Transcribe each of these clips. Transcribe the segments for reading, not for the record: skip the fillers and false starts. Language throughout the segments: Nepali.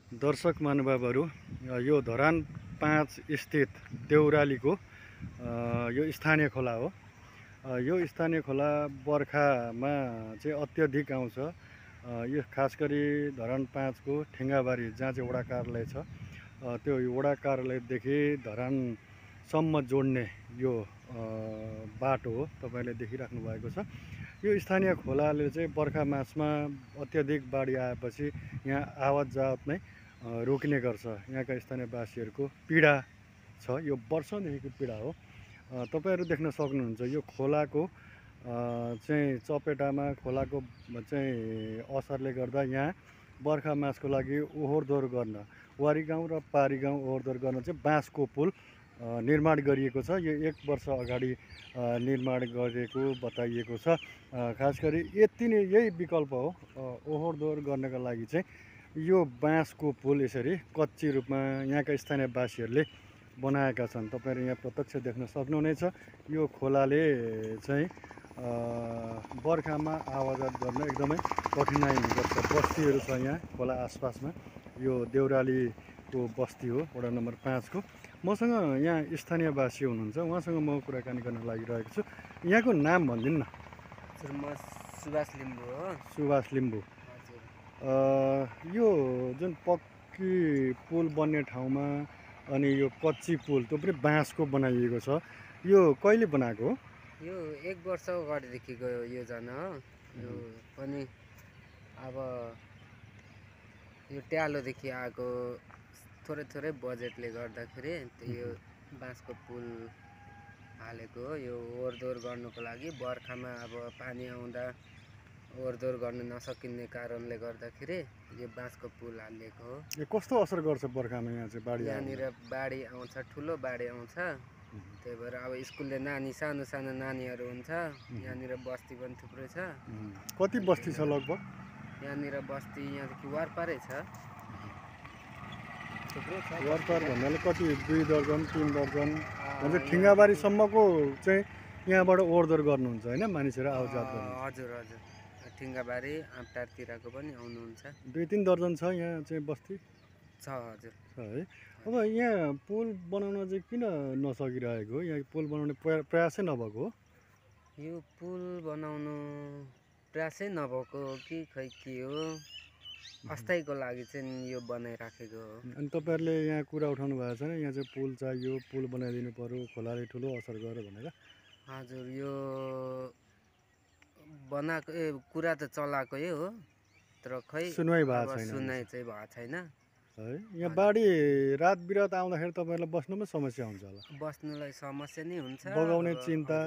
दर्शक महानुभावहरू, यो धरान 5 स्थित देउरालीको यो स्थानीय खोला हो। यो स्थानीय खोला बर्खामा चाहिँ अत्यधिक आउँछ। यो खास गरी धरान 5 को ठेङ्गाबारी जहाँ चाहिँ वडा कार्यालय छ, त्यो वडा कार्यालयदेखि धरानसम्म जोड्ने यो बाटो हो। तपाईले देखिराख्नु भएको छ। यो स्थानीय खोलाले चाहिँ बर्खा मासमा अत्यधिक बाढी आएपछि यहाँ आवत जावत नै रोकिने गर्छ। यहाँका स्थानीयवासीहरूको पीडा छ, यो वर्षौंदेखिको पीडा हो। तपाईहरु देख्न सक्नुहुन्छ यो खोलाको चाहिँ चपेटामा खोलाको चाहिँ असरले गर्दा यहाँ बर्खा मासको लागि ओहोर दोहोर गर्न वारी गाउँ र पारी गाउँ ओहोर दोहोर गर्न चाहिँ बाँसको पुल निर्माण गरिएको छ। यो 1 वर्ष अगाडि निर्माण गरेको बताइएको छ। खास गरी यति नै यही विकल्प हो ओहोर दोहोर गर्नका लागि चाहिँ यो बाँसको पुल यसरी कच्ची रूपमा यहाँका स्थानीयवासीहरूले बनाएका छन्। तपाईहरु यहाँ प्रत्यक्ष देख्न सक्नुहुनेछ। यो खोलाले चाहिँ बर्खामा आवाजात गर्न एकदमै कठिनाइ गर्छ। बस्तीहरू छ यहाँ खोला आसपासमा। यो देउरालीको बस्ती हो, वडा नम्बर 5 को। मसँग यहाँ स्थानीयवासी हुनुहुन्छ, उहाँसँग म कुराकानी गर्न लागिरहेको छु। यहाँको नाम भनिदिनु न। म सुभाष लिम्बू हो। सुभाष लिम्बू। यो जुन पक्की पुल बन्ने ठाउँमा अनि यो कच्ची पुल त्यो पनि बाँसको बनाइएको छ, यो कहिले बनाएको हो? यो 1 वर्ष अगाडिदेखिको योजना हो। यो पनि अब यो ट्यालोदेखि आएको थोरै बजेटले गर्दाखेरि यो बाँसको पुल हालेको हो। यो ओहोर दोहोर गर्नुको लागि बर्खामा अब पानी आउँदा ओहोर दोहोर गर्न नसकिने कारणले गर्दाखेरि यो बाँसको पुल हालिएको हो। यो कस्तो असर गर्छ बर्खामा यहाँ चाहिँ बाढी? यहाँनिर बाढी आउँछ, ठुलो बाढी आउँछ। त्यही भएर अब स्कुलले सानो सानो नानीहरू हुन्छ। यहाँनिर बस्ती पनि थुप्रै छ। कति बस्ती छ लगभग? यहाँनिर बस्ती यहाँदेखि वारपारै छ, थुप्रै छ। वारपार भन्नाले कति 2 दर्जन 3 दर्जन भन्छ। ठिङ्गाबारीसम्मको चाहिँ यहाँबाट ओहोर दोहोर गर्नुहुन्छ हैन मानिसहरू आउजात गर्नु? हजुर हजुर, ठिङ्गाबारी आँपटारतिरको पनि आउनुहुन्छ। 2-3 दर्जन छ यहाँ चाहिँ बस्ती छ। हजुर छ है। अब यहाँ पुल बनाउन चाहिँ किन नसकिरहेको हो? यहाँ पुल बनाउने प्रयासै नभएको हो? यो पुल बनाउनु प्रयासै नभएको हो कि खै के हो, अस्थायीको लागि चाहिँ यो बनाइराखेको हो। अनि तपाईहरुले यहाँ कुरा उठाउनु भएको छैन यहाँ चाहिँ पुल चाहियो, पुल बनाइदिनु पर्यो, खोलाले ठुलो असर गर्यो भनेर? हजुर, यो बनाएको कुरा त चलाएकै हो, तर खै सुनवाई भएको छैन। सुनाइ चाहिँ भएको छैन है। यहाँ बाढी रात बिरात आउँदाखेरि तपाईहरुलाई बस्नुमै समस्या हुन्छ होला? बस्नुलाई समस्या नै हुन्छ, बगाउने चिन्ता।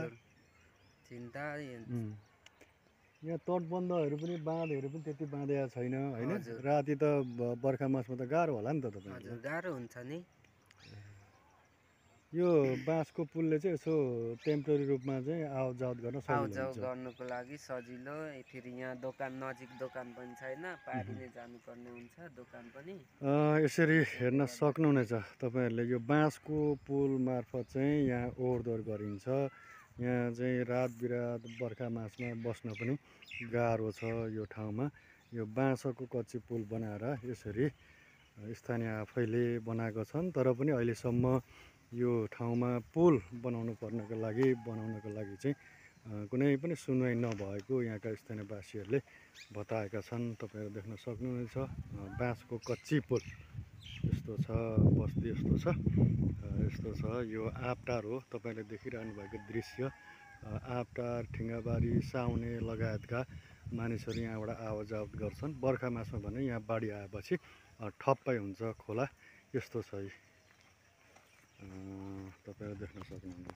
यहाँ तटबन्धहरू पनि बाँधहरू पनि त्यति बाँधेका छैन हैन? राति त बर्खा मासमा त गाह्रो होला नि त तपाईहरुलाई? हजुर, गाह्रो हुन्छ नि। यो बाँसको पुलले चाहिँ यसो टेम्परेरी रूपमा चाहिँ आवत जावत गर्न सजिलो हुन्छ। आवत गर्नको लागि सजिलो। फेरि यहाँ दोकान नजिक दोकान पनि छैन, पारी नै जानुपर्ने हुन्छ दोकान पनि। यसरी हेर्न सक्नुहुनेछ तपाईहरुले। यो बाँसको पुल मार्फत चाहिँ यहाँ ओहोर दोहोर गरिन्छ। यहाँ चाहिँ रात बिरात बर्खा मासमा बस्न पनि गाह्रो छ यो ठाउँमा। यो बाँसको कच्ची पुल बनाएर यसरी स्थानीय आफैले बनाएको छन्, तर पनि अहिलेसम्म यो ठाउँमा पुल बनाउनको लागि चाहिँ कुनै पनि सुनवाई नभएको यहाँका स्थानीयवासीहरूले बताएका छन्। तपाईहरु देख्न सक्नुहुनेछ बाँसको कच्ची पुल यस्तो छ, बस्ती यस्तो छ, यस्तो छ। यो आँपटार हो, तपाईले देखिरहनु भएको दृश्य। आँपटार, ठिङ्गाबारी, साउने लगायतका मानिसहरू यहाँबाट आवत जावत गर्छन्। बर्खा मासमा भने यहाँ बाढी आएपछि ठप्पै हुन्छ खोला, यस्तो छ। तपाईहरु देख्न सक्नुहुन्छ।